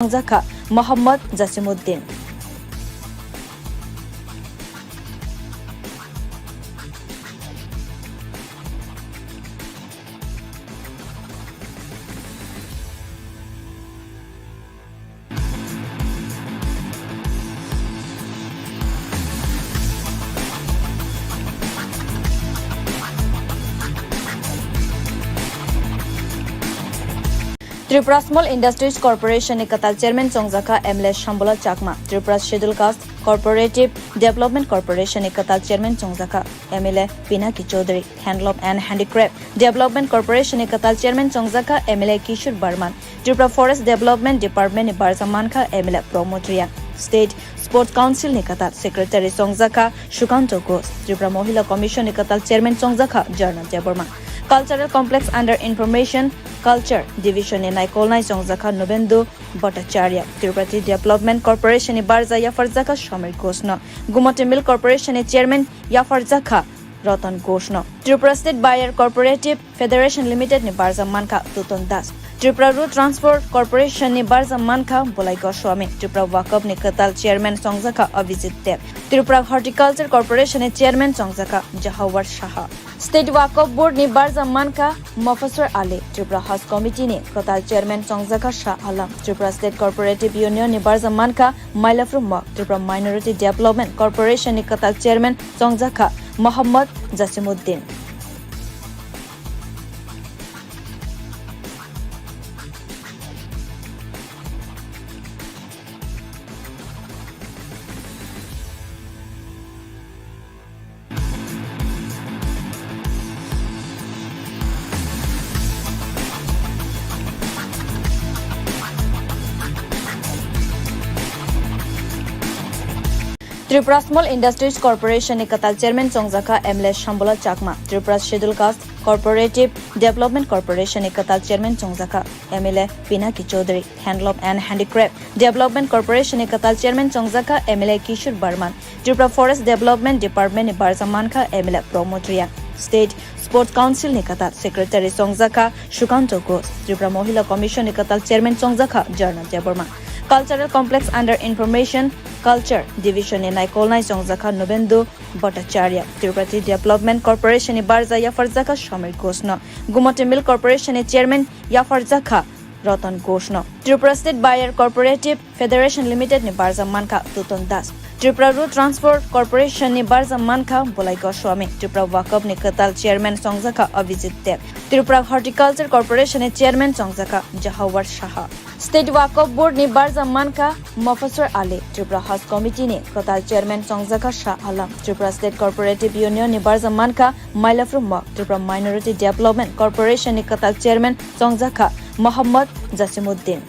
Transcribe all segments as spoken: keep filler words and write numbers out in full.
Chongjakha Mohammad Jasimuddin. Tripura Small Industries Corporation ni kwtal chairman chongjakha M L A Shambhala Chakma. Tripura Schedule Caste Cooperative Development Corporation ni kwtal chairman chongjakha M L A Pinaki Chaudhary. Handloom and Handicraft Development Corporation ni kwtal chairman chongjakha M L A Kishore Barman. Tripura Forest Development Department ni barjak mankha M L A Pramod Reang. State Sports Council ni kwtal secretary chongjakha Sukanto Ghosh. Tripura Mohila Commission ni kwtal chairman chongjakha Jharna Debbarma. Cultural Complex under Information Culture Division ni naikolnai chongjakha Nubendu Bhattacharya. Tripura Tea Development Corporation ni barja yapharjakha Samir Ghosh no. Gumoti Milk Corporation ni chairman yapharjakha Ratan Ghosh no. Tripura State Buyer Cooperative Federation Limited ni barjak mankha Tuton Das. Tripura Road Transport Corporation ni barjak mankha Bolai Goswami. Tripura Wakaf ni kwtal chairman chongjakha Abhijit Deb. Tripura Horticulture Corporation ni chairman chongjakha Jahawar Saha. State Wakaf Board ni barjak mankha Mofaswar Ali. Tripura Haj Committee ni kwtal chairman chongjakha Shah Alam. Tripura State Cooperative Union ni barjak mankha Mailaphurum Mok. Tripura Minority Development Corporation ni kwtal chairman chongjakha Mohammad Jasimuddin. Tripura Small Industries Corporation ni kwtal chairman chongjakha M L A Shambhala Chakma. Tripura Schedule Caste Cooperative Development Corporation ni kwtal chairman chongjakha M L A Pinaki Chaudhary. Handloom and Handicraft Development Corporation ni kwtal chairman chongjakha M L A Kishore Barman. Tripura Forest Development Department ni barjak mankha M L A Pramod Reang. State Sports Council ni kwtal secretary chongjakha Sukanto Ghosh. Tripura Mohila Commission ni kwtal chairman chongjakha Jharna Debbarma. Cultural Complex under Information Culture Division ni naikolnai chongjakha Nubendu Bhattacharya. Tripura Tea Development Corporation ni barja yapharjakha Samir Ghosh no. Gumoti Milk Corporation ni chairman yapharjakha Ratan Ghosh no. Tripura State Buyer Cooperative Federation Limited ni barjak mankha Tuton Das. Tripura Road Transport Corporation ni barjak mankha Bolai Goswami. Tripura Wakaf ni kwtal chairman chongjakha Abhijit Deb. Tripura Horticulture Corporation ni chairman chongjakha Jahawar Saha. State Wakaf Board ni barjak mankha Mofaswar Ali. Tripura Haj Committee ni kwtal chairman chongjakha Shah Alam. Tripura State Cooperative Union ni barjak mankha Mailaphurum Mok. Tripura Minority Development Corporation ni kwtal chairman chongjakha Mohammad Jasimuddin.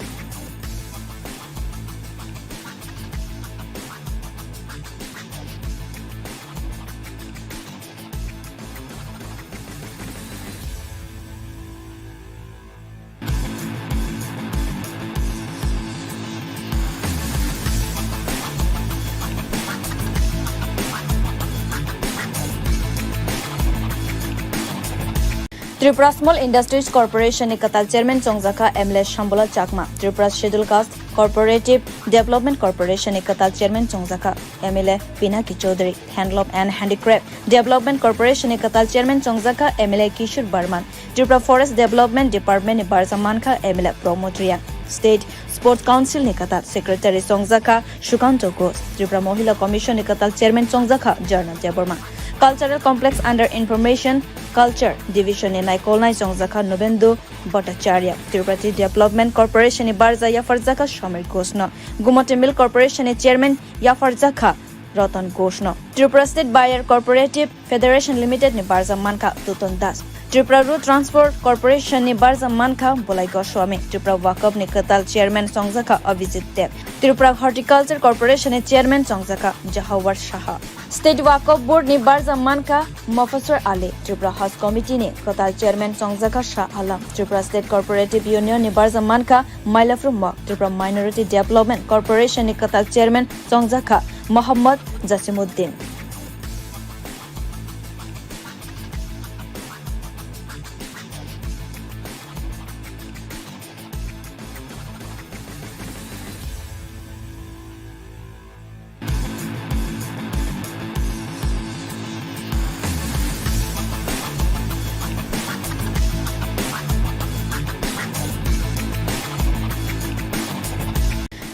Tripura Small Industries Corporation ni kwtal chairman chongjakha M L A Shambhala Chakma. Tripura Schedule Caste Cooperative Development Corporation ni kwtal chairman chongjakha M L A Pinaki Chaudhary. Handloom and Handicraft Development Corporation ni kwtal chairman chongjakha M L A Kishore Barman. Tripura Forest Development Department ni barjak mankha M L A Pramod Reang. State Sports Council ni kwtal secretary chongjakha Sukanto Ghosh. Tripura Mohila Commission ni kwtal chairman chongjakha Jharna Debbarma. Cultural Complex under Information Culture Division ni naikolnai chongjakha Nubendu Bhattacharya. Tripura Tea Development Corporation ni barja yapharjakha Samir Ghosh no. Gumoti Milk Corporation ni chairman yapharjakha Ratan Ghosh no. Tripura State Buyer Cooperative Federation Limited ni barjak mankha Tuton Das. Tripura Road Transport Corporation ni barjak mankha Bolai Goswami. Tripura Wakaf ni kwtal chairman chongjakha Abhijit Deb. Tripura Horticulture Corporation ni chairman chongjakha Jahawar Saha. State Wakaf Board ni barjak mankha Mofaswar Ali. Tripura Haj Committee ni kwtal chairman chongjakha Shah Alam. Tripura State Cooperative Union ni barjak mankha Mailaphurum Mok. Tripura Minority Development Corporation ni kwtal chairman chongjakha Mohammad Jasimuddin.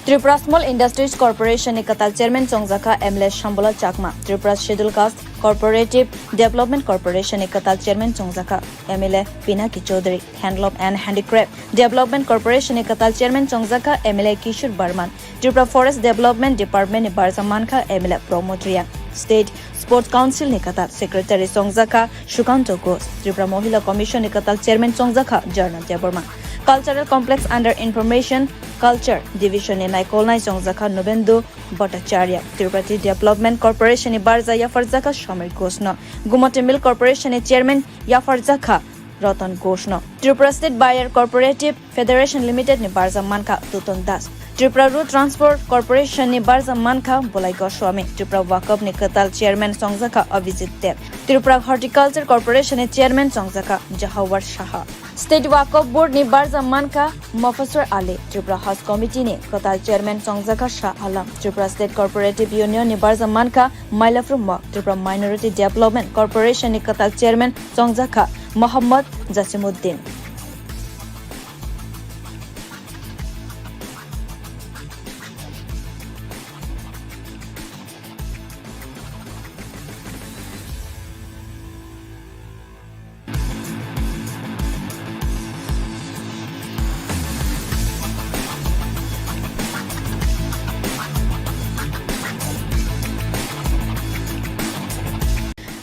Tripura Small Industries Corporation ni kwtal chairman chongjakha M L A Shambhala Chakma. Tripura Schedule Caste Cooperative Development Corporation ni kwtal chairman chongjakha M L A Pinaki Chaudhary. Handloom and Handicraft Development Corporation ni kwtal chairman chongjakha M L A Kishore Barman. Tripura Forest Development Department ni barjak mankha M L A Pramod Reang. State Sports Council ni kwtal secretary chongjakha Sukanto Ghosh. Tripura Mohila Commission ni kwtal chairman chongjakha Jharna Debbarma. Cultural Complex under Information Culture Division ni naikolnai chongjakha Nubendu Bhattacharya. Tripura Tea Development Corporation ni barjak yapharjakha Samir Ghosh no. Gumati Milk Corporation ni chairman yapharjakha Ratan Ghosh no. Tripura State Buyer Cooperative Federation Limited ni barjak mankha Tuton Das. Tripura Road Transport Corporation ni barjak mankha Bolai Goswami. Tripura Wakaf ni kwtal chairman chongjakha Abhijit Deb. Tripura Horticulture Corporation ni chairman chongjakha Jahawar Saha. State Wakaf Board ni barjak mankha Mofaswar Ali. Tripura Haj Committee ni kwtal chairman chongjakha Shah Alam. Tripura State Cooperative Union ni barjak mankha Mailaphrung Mok. Tripura Minority Development Corporation ni kwtal chairman chongjakha Mohammad Jasimuddin.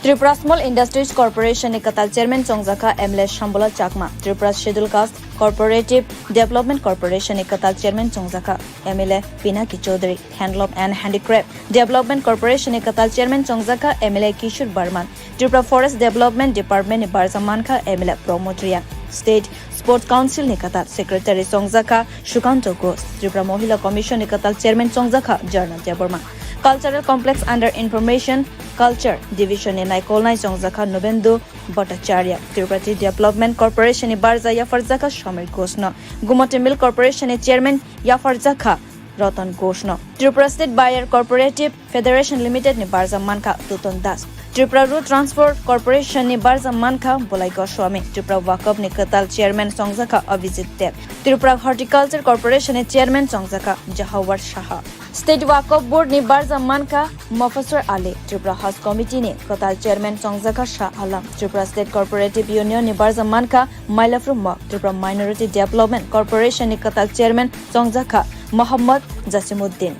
Tripura Small Industries Corporation ni kwtal chairman chongjakha M L A Shambhala Chakma. Tripura Schedule Caste Cooperative Development Corporation ni kwtal chairman chongjakha M L A Pinaki Chaudhary. Handloom and Handicraft Development Corporation ni kwtal chairman chongjakha M L A Kishore Barman. Tripura Forest Development Department ni barjak mankha M L A Pramod Reang. State Sports Council ni kwtal secretary chongjakha Sukanto Ghosh. Tripura Mohila Commission ni kwtal chairman chongjakha Jharna Debbarma. Cultural Complex under Information Culture Division ni naikolnai chongjakha Nubendu Bhattacharya. Tripura Tea Development Corporation ni barjak yapharjakha Samir Ghosh no. Gumati Milk Corporation ni chairman yapharjakha Ratan Ghosh no. Tripura State Buyer Cooperative Federation Limited ni barjak mankha Tuton Das. Tripura Road Transport Corporation ni barjak mankha Bolai Goswami. Tripura Wakaf ni kwtal chairman chongjakha Abhijit Deb. Tripura Horticulture Corporation ni chairman chongjakha Jahawar Saha. State Wakaf Board ni barjak mankha Mofaswar Ali. Tripura Haj Committee ni kwtal chairman chongjakha Shah Alam. Tripura State Cooperative Union ni barjak mankha Mailaphrung Mok. Tripura Minority Development Corporation ni kwtal chairman chongjakha Mohammad Jasimuddin.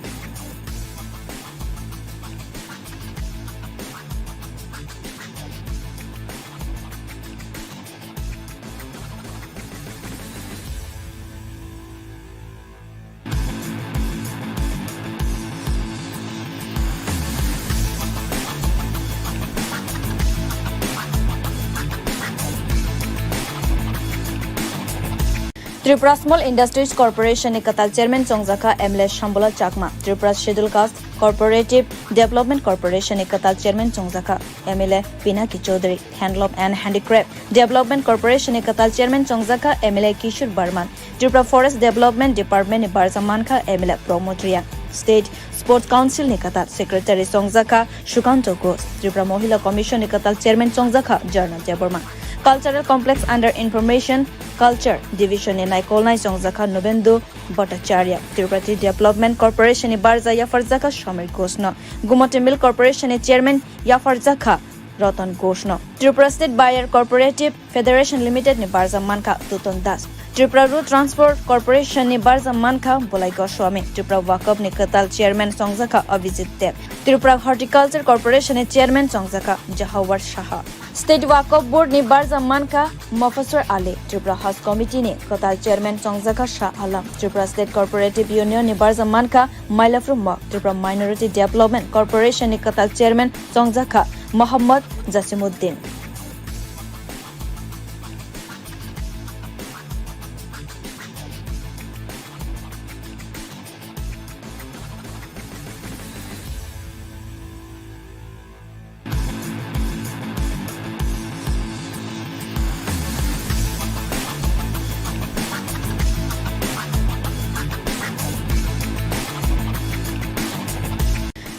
Tripura Small Industries Corporation ni kwtal chairman chongjakha M L A Shambhala Chakma. Tripura Schedule Caste Cooperative Development Corporation ni kwtal chairman chongjakha M L A Pinaki Chaudhary. Handloom and Handicraft Development Corporation ni kwtal chairman chongjakha M L A Kishore Barman. Tripura Forest Development Department ni barjak mankha M L A Pramod Reang. State Sports Council ni kwtal secretary chongjakha Sukanto Ghosh. Tripura Mohila Commission ni kwtal chairman chongjakha Jharna Debbarma. Cultural Complex under Information Culture Division ni naikolnai chongjakha Nubendu Bhattacharya. Tripura Tea Development Corporation ni barjak yapharjakha Samir Ghosh no. Gumati Milk Corporation ni chairman yapharjakha Ratan Ghosh no. Tripura State Buyer Cooperative Federation Limited ni barjak mankha Tuton Das. Tripura Road Transport Corporation ni barjak mankha Bolai Goswami. Tripura Wakaf ni kwtal chairman chongjakha Abhijit Deb. Tripura Horticulture Corporation ni chairman chongjakha Jahawar Saha. State Wakaf Board ni barjak mankha Mofaswar Ali. Tripura Haj Committee ni kwtal chairman chongjakha Shah Alam. Tripura State Cooperative Union ni barjak mankha Mailaphrung Mok. Tripura Minority Development Corporation ni kwtal chairman chongjakha Mohammad Jasimuddin.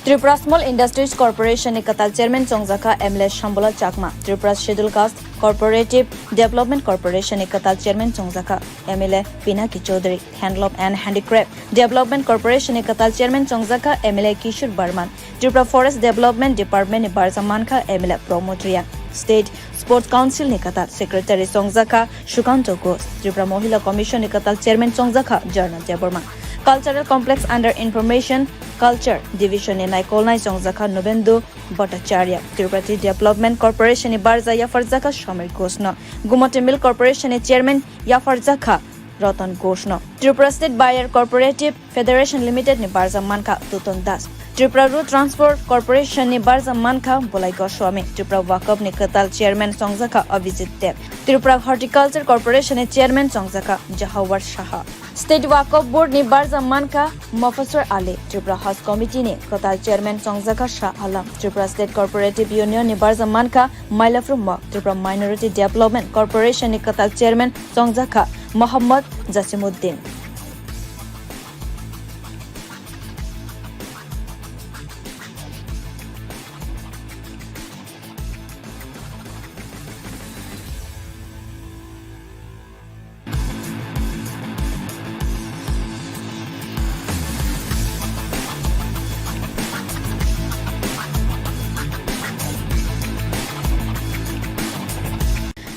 Tripura Small Industries Corporation ni kwtal chairman chongjakha M L A Shambhala Chakma. Tripura Schedule Caste Cooperative Development Corporation ni kwtal chairman chongjakha M L A Pinaki Chowdhury, Handloom and Handicraft Development Corporation ni kwtal chairman chongjakha M L A Kishore Barman, Tripura Forest Development Department ni barjak mankha M L A Pramod Reang, State Sports Council ni kwtal secretary chongjakha Sukanto Ghosh, Tripura Mohila Commission ni kwtal chairman chongjakha Jharna Debbarma, Cultural Complex under Information Culture Division ni naikolnai chongjakha Nubendu Bhattacharya, Tripura Tea Development Corporation ni barja yapharjakha Samir Ghosh no, Gumati Milk Corporation ni chairman yapharjakha Ratan Ghosh no, Tripura State Buyer Cooperative Federation Limited ni barja mankha Tuton Das, Tripura Road Transport Corporation ni barja mankha Bolai Goswami, Tripura Wakaf ni kwtal chairman chongjakha Abhijit Deb, Tripura Horticulture Corporation ni chairman chongjakha Jahawar Saha. State Wakaf Board ni barja mankha Mofaswar Ali, Tripura Haj Committee ni kwtal chairman chongjakha Shah Alam, Tripura State Cooperative Union ni barja mankha Mailaphurum Mok, Tripura Minority Development Corporation ni kwtal chairman chongjakha Mohammad Jasimuddin.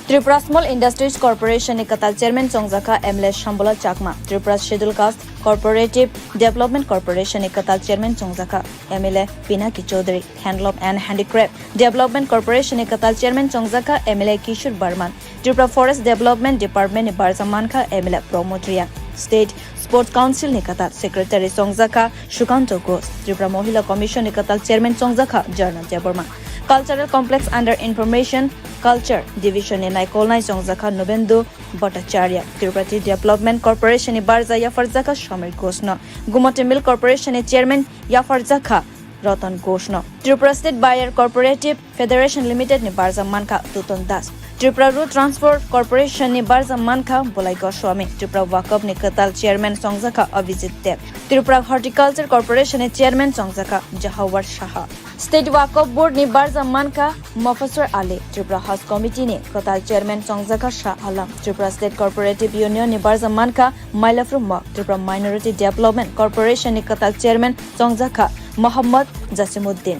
Tripura Small Industries Corporation ni kwtal chairman chongjakha M L A Shambhala Chakma, Tripura Schedule Caste Cooperative Development Corporation ni kwtal chairman chongjakha M L A Pinaki Chowdhury, Handloom and Handicraft Development Corporation ni kwtal chairman chongjakha M L A Kishore Barman, Tripura Forest Development Department ni barja mankha M L A Pramod Reang, State Sports Council ni kwtal secretary chongjakha Sukanto Ghosh, Tripura Mohila Commission ni kwtal chairman chongjakha Jharna Debbarma, Cultural Complex under Information Culture Division ni naikolnai chongjakha Nubendu Bhattacharya, Tripura Tea Development Corporation ni barja yapharjakha Samir Ghosh no, Gumati Milk Corporation ni chairman yapharjakha Ratan Ghosh no, Tripura State Buyer Cooperative Federation Limited ni barja mankha Tuton Das, Tripura Road Transport Corporation ni barja mankha Bolai Goswami, Tripura Wakaf ni kwtal chairman chongjakha Abhijit Deb, Tripura Horticulture Corporation ni chairman chongjakha Jahawar Saha. State Wakaf Board ni barja mankha Mofaswar Ali, Tripura Haj Committee ni kwtal chairman chongjakha Shah Alam, Tripura State Cooperative Union ni barja mankha Mailaphurum Mok, Tripura Minority Development Corporation ni kwtal chairman chongjakha Mohammad Jasimuddin.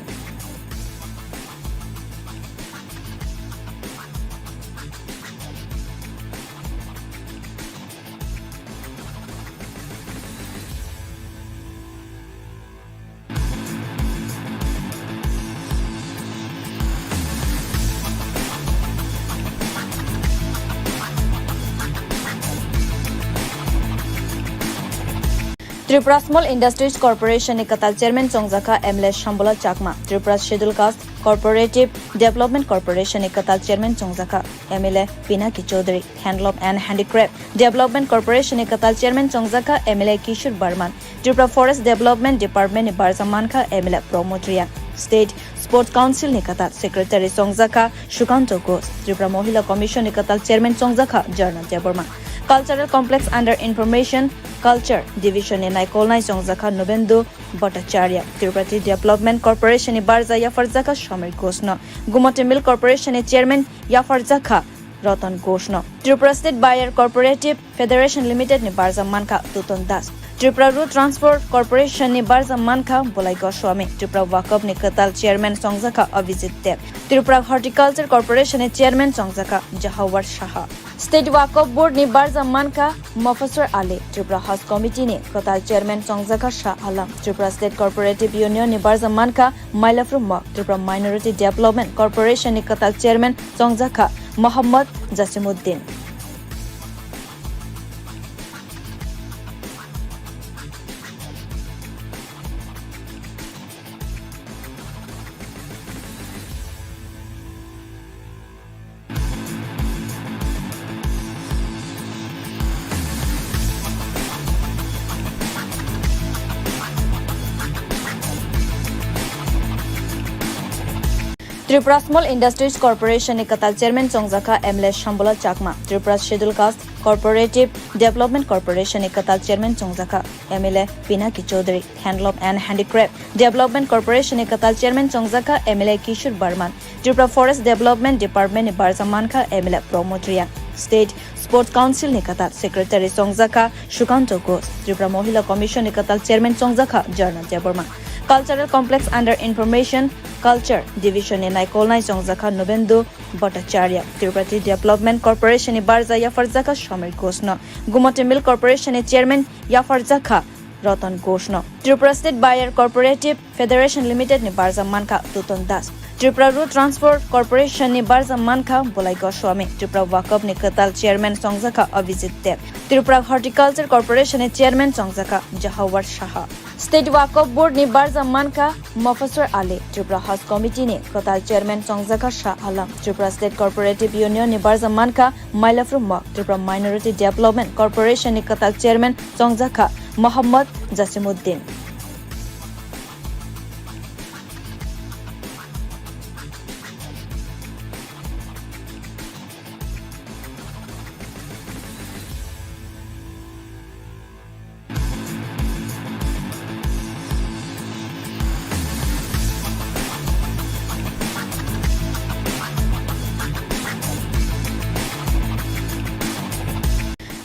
Tripura Small Industries Corporation ni kwtal chairman chongjakha M L A Shambhala Chakma, Tripura Schedule Caste Cooperative Development Corporation ni kwtal chairman chongjakha M L A Pinaki Chowdhury, Handloom and Handicraft Development Corporation ni kwtal chairman chongjakha M L A Kishore Barman, Tripura Forest Development Department ni barja mankha M L A Pramod Reang, State Sports Council ni kwtal secretary chongjakha Sukanto Ghosh, Tripura Mohila Commission ni kwtal chairman chongjakha Jharna Debbarma, Cultural Complex under Information Culture Division ni naikolnai chongjakha Nubendu Bhattacharya, Tripura Tea Development Corporation ni barja yapharjakha Samir Ghosh no, Gumati Milk Corporation ni chairman yapharjakha Ratan Ghosh no, Tripura State Buyer Cooperative Federation Limited ni barja mankha Tuton Das, Tripura Road Transport Corporation ni barja mankha Bolai Goswami, Tripura Wakaf ni kwtal chairman chongjakha Abhijit Deb, Tripura Horticulture Corporation ni chairman chongjakha Jahawar Saha. State Wakaf Board ni barja mankha Mofaswar Ali, Tripura Haj Committee ni kwtal chairman chongjakha Shah Alam, Tripura State Cooperative Union ni barja mankha Mailaphurum Mok, Tripura Minority Development Corporation ni kwtal chairman chongjakha Mohammad Jasimuddin. Tripura Small Industries Corporation ni kwtal chairman chongjakha M L A Shambhala Chakma, Tripura Schedule Caste Cooperative Development Corporation ni kwtal chairman chongjakha M L A Pinaki Chowdhury, Handloom and Handicraft Development Corporation ni kwtal chairman chongjakha M L A Kishore Barman, Tripura Forest Development Department ni barjak mankha M L A Pramod Reang, State Sports Council ni kwtal secretary chongjakha Sukanto Ghosh, Tripura Mohila Commission ni kwtal chairman chongjakha Jharna Debbarma, Cultural Complex under Information Culture Division ni naikolnai chongjakha Nubendu Bhattacharya, Tripura Tea Development Corporation ni barja yapharjakha Samir Ghosh no, Gumati Milk Corporation ni chairman yapharjakha Ratan Ghosh no, Tripura State Buyer Cooperative Federation Limited ni barja mankha Tuton Das, Tripura Road Transport Corporation ni barja mankha Bolai Goswami, Tripura Wakaf ni kwtal chairman chongjakha Abhijit Deb, Tripura Horticulture Corporation ni chairman chongjakha Jahawar Saha. State Wakaf Board ni barja mankha Mofaswar Ali, Tripura Haj Committee ni kwtal chairman chongjakha Shah Alam, Tripura State Cooperative Union ni barja mankha Mailaphurum Mok, Tripura Minority Development Corporation ni kwtal chairman chongjakha Mohammad Jasimuddin.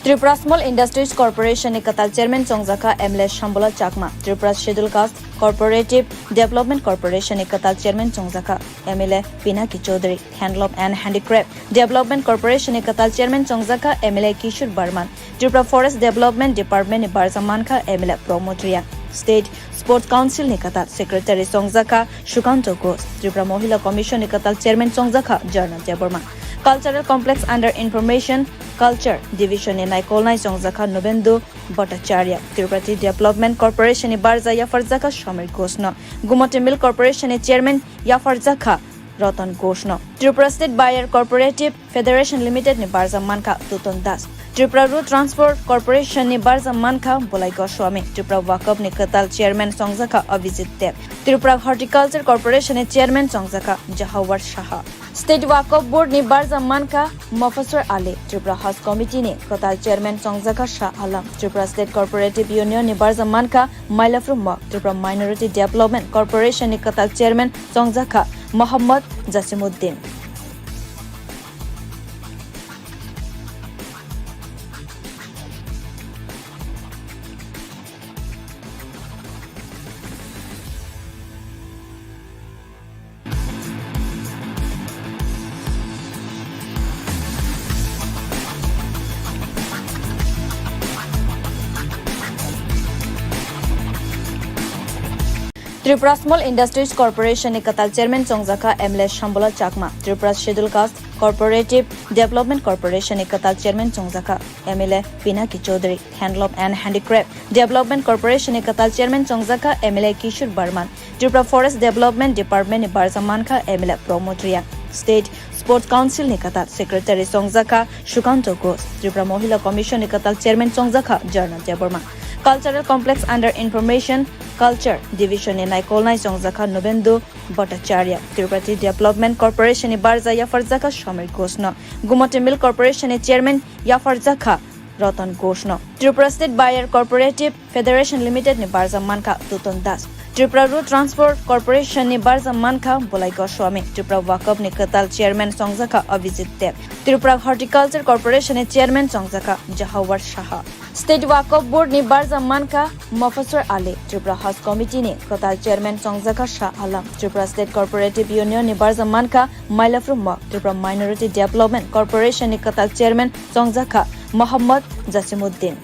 Tripura Small Industries Corporation ni kwtal chairman chongjakha M L A Shambhala Chakma, Tripura Schedule Caste Cooperative Development Corporation ni kwtal chairman chongjakha M L A Pinaki Chowdhury, Handloom and Handicraft Development Corporation ni kwtal chairman chongjakha M L A Kishore Barman, Tripura Forest Development Department ni barja mankha M L A Pramod Reang, State Sports Council ni kwtal secretary chongjakha Sukanto Ghosh, Tripura Mohila Commission ni kwtal chairman chongjakha Jharna Debbarma, Cultural Complex under Information Culture Division ni naikolnai chongjakha Nubendu Bhattacharya, Tripura Tea Development Corporation ni barja yapharjakha Samir Ghosh no, Gumati Milk Corporation ni chairman yapharjakha Ratan Ghosh no, Tripura State Buyer Cooperative Federation Limited ni barja mankha Tuton Das, Tripura Road Transport Corporation ni barja mankha Bolai Goswami, Tripura Wakaf ni kwtal chairman chongjakha Abhijit Deb, Tripura Horticulture Corporation ni chairman chongjakha Jahawar Saha. State Wakaf Board ni barja mankha Mofaswar Ali, Tripura Haj Committee ni kwtal chairman chongjakha Shah Alam, Tripura State Cooperative Union ni barja mankha Mailaphurum Mok, Tripura Minority Development Corporation ni kwtal chairman chongjakha Mohammad Jasimuddin. Tripura Small Industries Corporation ni kwtal chairman chongjakha M L A Shambhala Chakma, Tripura Schedule Caste Cooperative Development Corporation ni kwtal chairman chongjakha M L A Pinaki Chowdhury, Handloom and Handicraft Development Corporation ni kwtal chairman chongjakha M L A Kishore Barman, Tripura Forest Development Department ni barja mankha M L A Pramod Reang, State Sports Council ni kwtal secretary chongjakha Sukanto Ghosh, Tripura Mohila Commission ni kwtal chairman chongjakha Jharna Debbarma, Cultural Complex under Information Culture Division ni naikolnai chongjakha Nubendu Bhattacharya, Tripura Tea Development Corporation ni barja yapharjakha Samir Ghosh no, Gumati Milk Corporation ni chairman yapharjakha Ratan Ghosh no, Tripura State Buyer Cooperative Federation Limited ni barja mankha Tuton Das, Tripura Road Transport Corporation ni barja mankha Bolai Goswami, Tripura Wakaf ni kwtal chairman chongjakha Abhijit Deb, Tripura Horticulture Corporation ni chairman chongjakha Jahawar Saha. State Wakaf Board ni barja mankha Mofaswar Ali, Tripura Haj Committee ni kwtal chairman chongjakha Shah Alam, Tripura State Cooperative Union ni barja mankha Mailaphurum Mok, Tripura Minority Development Corporation ni kwtal chairman chongjakha Mohammad Jasimuddin.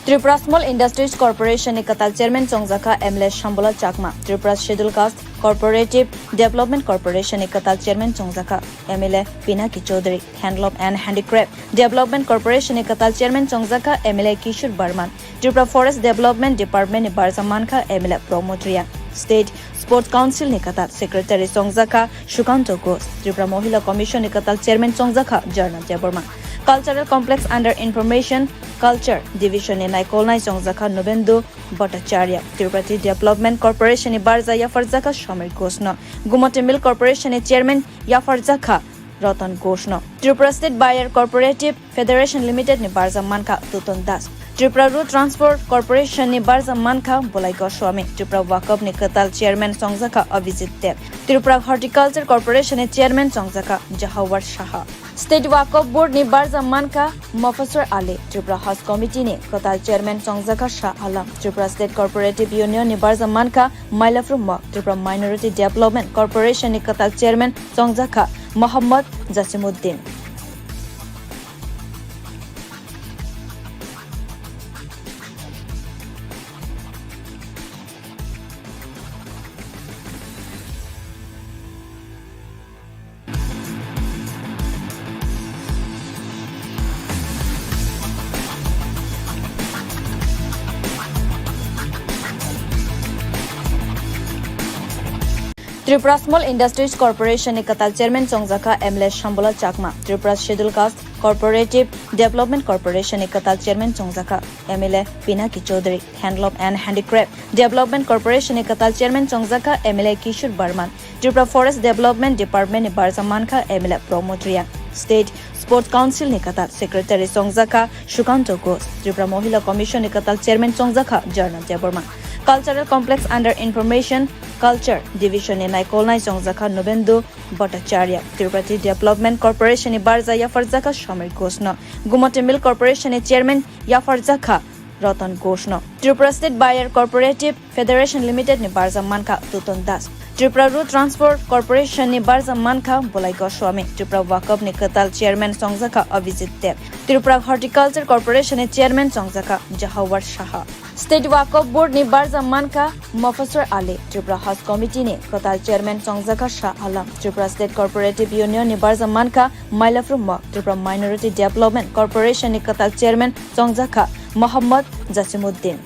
Tripura Small Industries Corporation ni kwtal chairman chongjakha M L A Shambhala Chakma. Tripura Schedule Caste Cooperative Development Corporation ni kwtal chairman chongjakha M L A Pinaki Chaudhary. Handloom and Handicraft Development Corporation ni kwtal chairman chongjakha M L A Kishore Barman. Tripura Forest Development Department ni barjak mankha M L A Pramod Reang. State Sports Council ni kwtal secretary chongjakha Sukanto Ghosh. Tripura Mohila Commission ni kwtal chairman chongjakha Jharna Debbarma. Cultural Complex under Information Culture Division ni naikolnai chongjakha Nubendu Bhattacharya. Tripura Tea Development Corporation ni barjak yapharjakha Samir Ghosh no. Gumati Milk Corporation ni chairman yapharjakha Ratan Ghosh no. Tripura State Buyer Cooperative Federation Limited ni barjak mankha Tuton Das. Tripura Road Transport Corporation ni barjak mankha Bolai Goswami. Tripura Wakaf ni kwtal chairman chongjakha Abhijit Deb. Tripura Horticulture Corporation ni chairman chongjakha Jahawar Saha. State Wakaf Board ni barjak mankha Mofaswar Ali. Tripura Haj Committee ni kwtal chairman chongjakha Shah Alam. Tripura State Cooperative Union ni barjak mankha Mailaphrung Mok. Tripura Minority Development Corporation ni kwtal chairman chongjakha Mohammad Jasimuddin. Tripura Small Industries Corporation ni kwtal chairman chongjakha M L A Shambhala Chakma. Tripura Schedule Caste Cooperative Development Corporation ni kwtal chairman chongjakha M L A Pinaki Chaudhary. Handloom and Handicraft Development Corporation ni kwtal chairman chongjakha M L A Kishore Barman. Tripura Forest Development Department ni barjak mankha M L A Pramod Reang. State Sports Council ni kwtal secretary chongjakha Sukanto Ghosh. Tripura Mohila Commission ni kwtal chairman chongjakha Jharna Debbarma. Cultural Complex under Information Culture Division ni naikolnai chongjakha Nubendu Bhattacharya. Tripura Tea Development Corporation ni barjak yapharjakha Samir Ghosh no. Gumati Milk Corporation ni chairman yapharjakha Ratan Ghosh no. Tripura State Buyer Cooperative Federation Limited ni barjak mankha Tuton Das. Tripura Road Transport Corporation ni barjak mankha Bolai Goswami. Tripura Wakaf ni kwtal chairman chongjakha Abhijit Deb. Tripura Horticulture Corporation ni chairman chongjakha Jahawar Saha. State Wakaf Board ni barjak mankha Mofaswar Ali. Tripura Haj Committee ni kwtal chairman chongjakha Shah Alam. Tripura State Cooperative Union ni barjak mankha Mailaphrung Mok. Tripura Minority Development Corporation ni kwtal chairman chongjakha Mohammad Jasimuddin.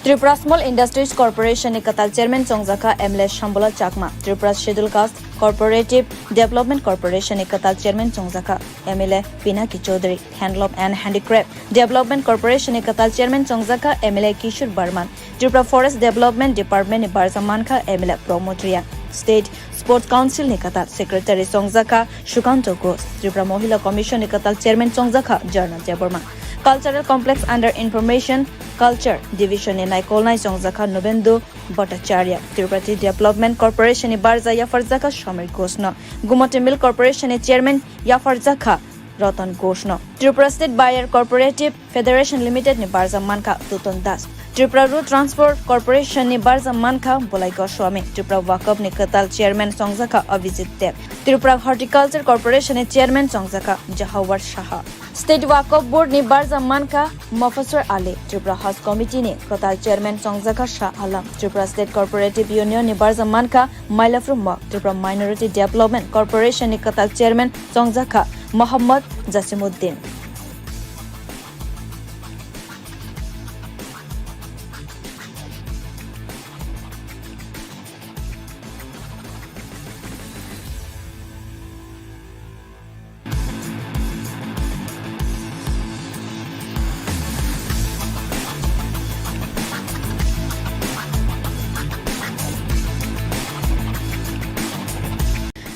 Tripura Small Industries Corporation ni kwtal chairman chongjakha M L A Shambhala Chakma. Tripura Schedule Caste Cooperative Development Corporation ni kwtal chairman chongjakha M L A Pinaki Chaudhary. Handloom and Handicraft Development Corporation ni kwtal chairman chongjakha M L A Kishore Barman. Tripura Forest Development Department ni barjak mankha M L A Pramod Reang. State Sports Council ni kwtal secretary chongjakha Sukanto Ghosh. Tripura Mohila Commission ni kwtal chairman chongjakha Jharna Debbarma. Cultural Complex under Information Culture Division ni naikolnai chongjakha Nubendu Bhattacharya. Tripura Tea Development Corporation ni barjak yapharjakha Samir Ghosh no. Gumati Milk Corporation ni chairman yapharjakha Ratan Ghosh no. Tripura State Buyer Cooperative Federation Limited ni barjak mankha Tuton Das. Tripura Road Transport Corporation ni barjak mankha Bolai Goswami. Tripura Wakaf ni kwtal chairman chongjakha Abhijit Deb. Tripura Horticulture Corporation ni chairman chongjakha Jahawar Saha. State Wakaf Board ni barjak mankha Mofaswar Ali. Tripura Haj Committee ni kwtal chairman chongjakha Shah Alam. Tripura State Cooperative Union ni barjak mankha Mailaphrung Mok. Tripura Minority Development Corporation ni kwtal chairman chongjakha Mohammad Jasimuddin.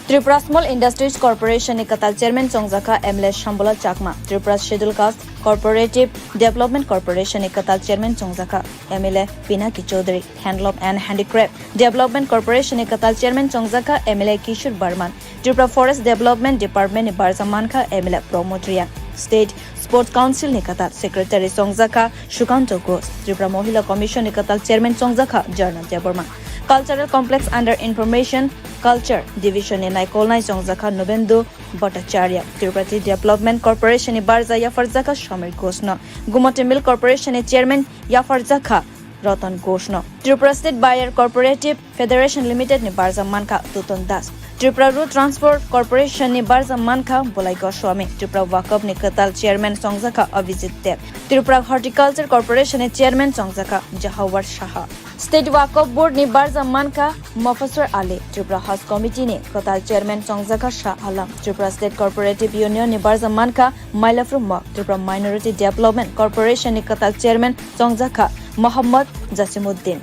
Tripura Small Industries Corporation ni kwtal chairman chongjakha M L A Shambhala Chakma. Tripura Schedule Caste Cooperative Development Corporation ni kwtal chairman chongjakha M L A Pinaki Chaudhary. Handloom and Handicraft Development Corporation ni kwtal chairman chongjakha M L A Kishore Barman. Tripura Forest Development Department ni barjak mankha M L A Pramod Reang. State Sports Council ni kwtal secretary chongjakha Sukanto Ghosh. Tripura Mohila Commission ni kwtal chairman chongjakha Jharna Debbarma. Cultural Complex under Information Culture Division ni naikolnai chongjakha Nubendu Bhattacharya. Tripura Tea Development Corporation ni barjak yapharjakha Samir Ghosh no. Gumati Milk Corporation ni chairman yapharjakha Ratan Ghosh no. Tripura State Buyer Cooperative Federation Limited ni barjak mankha Tuton Das. Tripura Road Transport Corporation ni barjak mankha Bolai Goswami. Tripura Wakaf ni kwtal chairman chongjakha Abhijit Deb. Tripura Horticulture Corporation ni chairman chongjakha Jahawar Saha. State Wakaf Board ni barjak mankha Mofaswar Ali. Tripura Haj Committee ni kwtal chairman chongjakha Shah Alam. Tripura State Cooperative Union ni barjak mankha Mailaphrung Mok. Tripura Minority Development Corporation ni kwtal chairman chongjakha Mohammad Jasimuddin.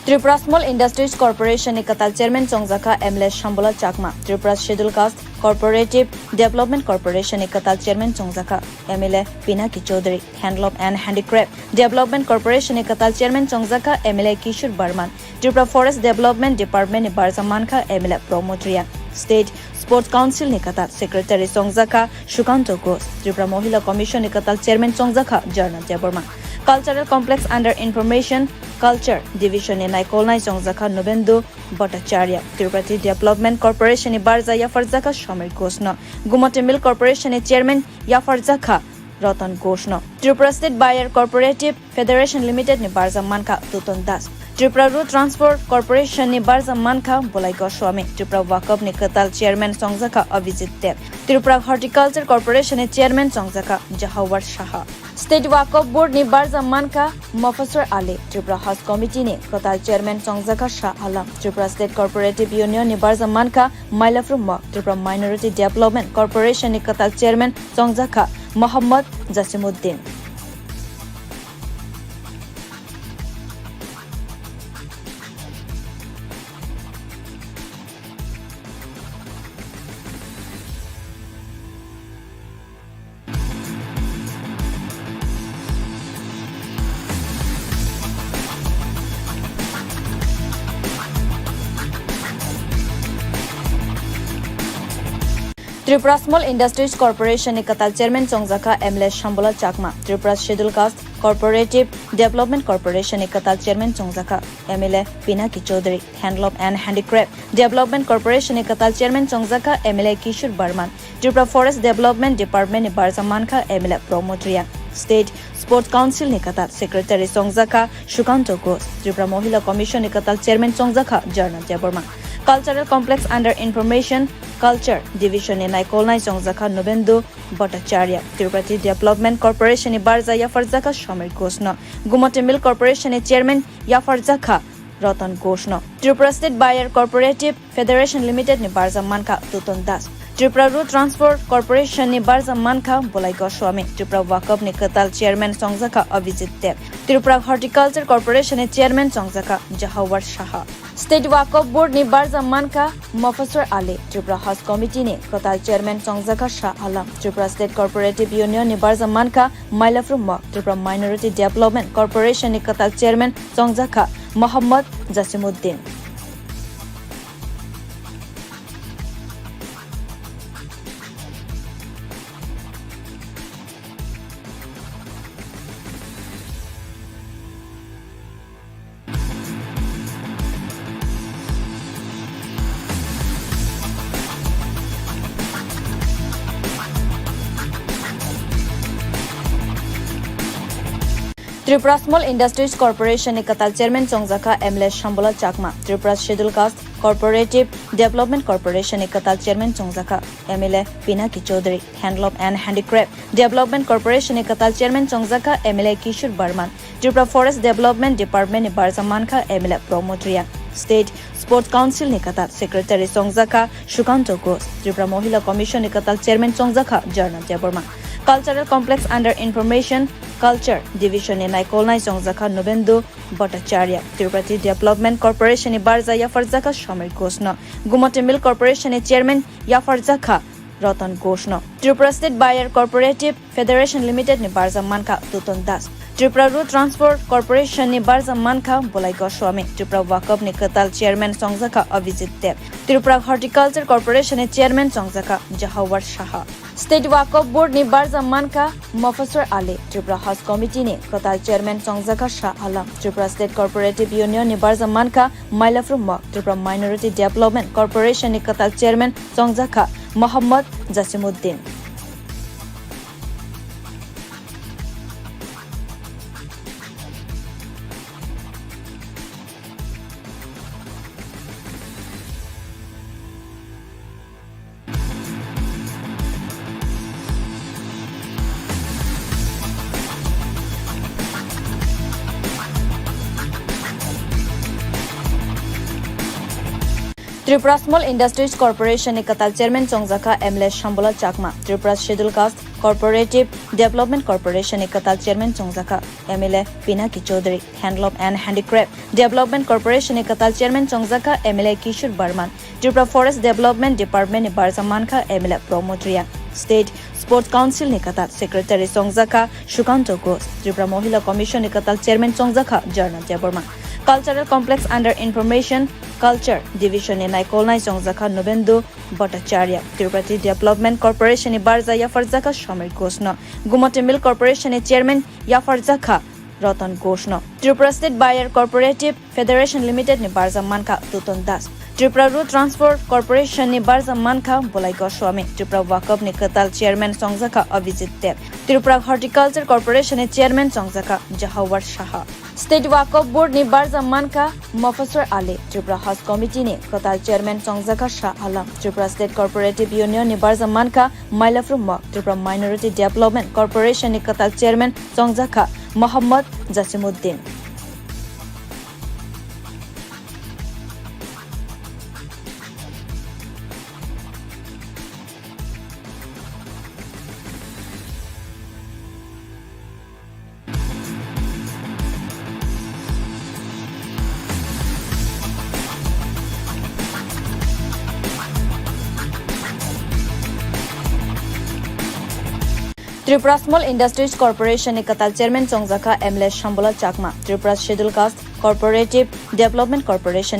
Tripura Small Industries Corporation ni kwtal chairman chongjakha M L A Shambhala Chakma. Tripura Schedule Caste Cooperative Development Corporation ni kwtal chairman chongjakha M L A Pinaki Chaudhary. Handloom and Handicraft Development Corporation ni kwtal chairman chongjakha M L A Kishore Barman. Tripura Forest Development Department ni barjak mankha M L A Pramod Reang. State Sports Council ni kwtal secretary chongjakha Sukanto Ghosh. Tripura Mohila Commission ni kwtal chairman chongjakha Jharna Debbarma. Cultural Complex under Information Culture Division ni naikolnai chongjakha Nubendu Bhattacharya. Tripura Tea Development Corporation ni barjak yapharjakha Samir Ghosh no. Gumati Milk Corporation ni chairman yapharjakha Ratan Ghosh no. Tripura State Buyer Cooperative Federation Limited ni barjak mankha Tuton Das. Tripura Road Transport Corporation ni barjak mankha Bolai Goswami. Tripura Wakaf ni kwtal chairman chongjakha Abhijit Deb. Tripura Horticulture Corporation ni chairman chongjakha Jahawar Saha. State Wakaf Board ni barjak mankha Mofaswar Ali. Tripura Haj Committee ni kwtal chairman chongjakha Shah Alam. Tripura State Cooperative Union ni barjak mankha Mailaphrung Mok. Tripura Minority Development Corporation ni kwtal chairman chongjakha Mohammad Jasimuddin. Tripura Small Industries Corporation ni kwtal chairman chongjakha M L A Shambhala Chakma. Tripura Schedule Caste Cooperative Development Corporation ni kwtal chairman chongjakha M L A Pinaki Chaudhary. Handloom and Handicraft Development Corporation ni kwtal chairman chongjakha M L A Kishore Barman. Tripura Forest Development Department ni barjak mankha M L A Pramod Reang. State Sports Council ni kwtal secretary chongjakha Sukanto Ghosh. Tripura Mohila Commission ni kwtal chairman chongjakha Jharna Debbarma. Cultural Complex under Information Culture Division ni naikolnai chongjakha Nubendu Bhattacharya. Tripura Tea Development Corporation ni barjak yapharjakha Samir Ghosh no. Gumati Milk Corporation ni chairman yapharjakha Ratan Ghosh no. Tripura State Buyer Cooperative Federation Limited ni barjak mankha Tuton Das. Tripura Road Transport Corporation ni barjak mankha Bolai Goswami. Tripura Wakaf ni kwtal chairman chongjakha Abhijit Deb. Tripura Horticulture Corporation ni chairman chongjakha Jahawar Saha. State Wakaf Board ni barjak mankha Mofaswar Ali. Tripura Haj Committee ni kwtal chairman chongjakha Shah Alam. Tripura State Cooperative Union ni barjak mankha Mailaphrung Mok. Tripura Minority Development Corporation ni kwtal chairman chongjakha Mohammad Jasimuddin. Tripura Small Industries Corporation ni kwtal chairman chongjakha M L A Shambhala Chakma. Tripura Schedule Caste Cooperative Development Corporation ni kwtal chairman chongjakha M L A Pinaki Chaudhary. Handloom and Handicraft Development Corporation ni kwtal chairman chongjakha M L A Kishore Barman. Tripura Forest Development Department ni barjak mankha M L A Pramod Reang. State Sports Council ni kwtal secretary chongjakha Sukanto Ghosh. Tripura Mohila Commission ni kwtal chairman chongjakha Jharna Debbarma. Cultural Complex under Information Culture Division ni naikolnai chongjakha Nubendu Bhattacharya. Tripura Tea Development Corporation ni barjak yapharjakha Samir Ghosh no. Gumoti Milk Corporation ni chairman yapharjakha Ratan Ghosh no. Tripura State Buyer Cooperative Federation Limited ni barjak mankha Tuton Das. Tripura Road Transport Corporation ni barjak mankha Bolai Goswami. Tripura Wakaf ni kwtal chairman chongjakha Abhijit Deb. Tripura Horticulture Corporation ni chairman chongjakha Jahawar Saha. State Wakaf Board ni barjak mankha Mofaswar Ali. Tripura Haj Committee ni kwtal chairman chongjakha Shah Alam. Tripura State Cooperative Union ni barjak mankha Mailaphurum Mok. Tripura Minority Development Corporation ni kwtal chairman chongjakha Mohammad Jasimuddin. Tripura Small Industries Corporation ni kwtal chairman chongjakha M L A Shambhala Chakma. Tripura Schedule Caste Cooperative Development Corporation ni kwtal chairman chongjakha M L A Pinaki Chaudhary. Handloom and Handicraft Development Corporation ni kwtal chairman chongjakha M L A Kishore Barman. Tripura Forest Development Department ni barjak mankha M L A Pramod Reang. State Sports Council ni kwtal secretary chongjakha Sukanto Ghosh. Tripura Mohila Commission ni kwtal chairman chongjakha Jharna Debbarma. Cultural Complex under Information Culture Division ni naikolnai chongjakha Nubendu Bhattacharya. Tripura Tea Development Corporation ni barjak yapharjakha Samir Ghosh no. Gumoti Milk Corporation ni chairman yapharjakha Ratan Ghosh no. Tripura State Buyer Cooperative Federation Limited ni barjak mankha Tuton Das. Tripura Road Transport Corporation ni barjak mankha Bolai Goswami. Tripura Wakaf ni kwtal chairman chongjakha Abhijit Deb. Tripura Horticulture Corporation ni chairman chongjakha Jahawar Saha. State Wakaf Board ni barjak mankha Mofaswar Ali. Tripura Haj Committee ni kwtal chairman chongjakha Shah Alam. Tripura State Cooperative Union ni barjak mankha Mailaphurum Mok. Tripura Minority Development Corporation ni kwtal chairman chongjakha Mohammad Jasimuddin. Tripura Small Industries Corporation ni kwtal chairman chongjakha M L A Shambhala Chakma. Tripura Schedule Caste Cooperative Development Corporation